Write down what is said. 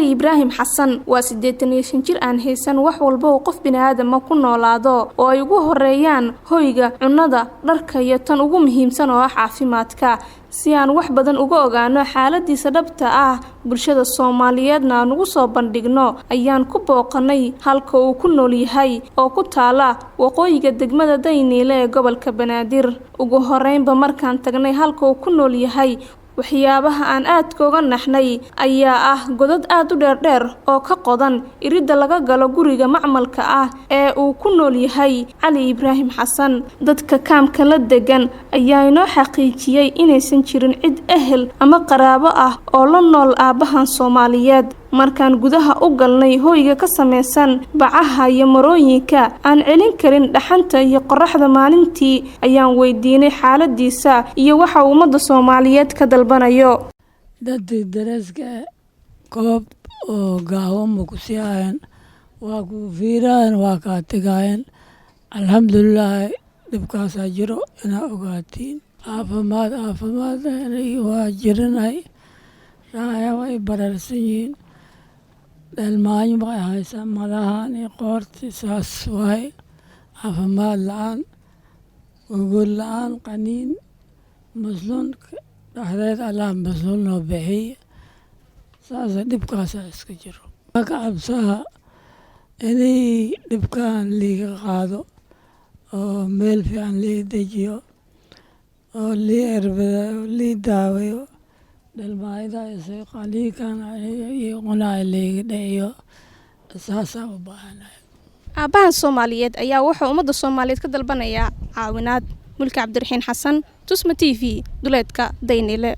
Cali Ibraahim Xasan waa 85 jir aan haysan wax walba oo qof biniaadama ku noolaado, oo ay ugu horeeyaan hoyga, cunnada, dharka iyo tan ugu muhiimsan oo ah caafimaadka. Si aan wax badan uga ogaano xaaladiisa dhabta ah, bulshada Soomaaliyeedna aan ugu soo bandhigno, ayaan ku booqanay halka uu ku nool yahay oo ku taala waqooyiga degmada Dayniile ee gobolka Banaadir. Ugu horeynba markaan tagnay halka uu ku nool yahay, waxyaabaha aan aadka uga naxnay ayaa ah godad aad u dheerdheer oo ka qodan iridda laga galo guriga macmalka ah ee uu ku nool yahay Cali Ibraahim Xasan. Dadka kaamka la degan ayaa inoo xaqiijiyey inaysan jirin cid ehel ama qaraabo ah oo la nool aabbahan Soomaaliyeed. Markaan gudaha u galnay hoyga ka samaysan bacaha iyo marooyinka aan celin karin dhaxanta iyo qoraxda maalintii, ayaan weydiinay xaaladiisa iyo waxa uu ummadda Soomaaliyeed ka dalbanayo. Dadii dareeska koob oo gaawo ma ku siihaayeen, waa ku fiiraayeen, waa kaa tegaayeen. Alxamdulilaahi, dhibkaasaa jiro inaa ogaatiin. Caafimaad, caafimaad waa jiranahay, raaya way bararsan yihiin, dhalmaayo bay haysaa, madahan iyo qoorti saas waay. Caafimaad la-aan, gogol la-aan, qaniin musluun dhexdeed, Allah musluun noo bixiy, saasa dhibkaasaa iska jiro. Ka cabsaha inay dhibkaan liiga qaado oo meel fiican lii dejiyo oo lii erbada lii daaweyo, dhalmaayada qaliinkan iyo qunaa liiga dhiciyo, saasaa u baahanahay. Aabbahan Soomaaliyeed ayaa wuxuu ummadda Soomaaliyeed ka dalbanayaa caawinaad. Mulki Cabdiraxiin Xasan, Tusma TV, duleedka Daynile.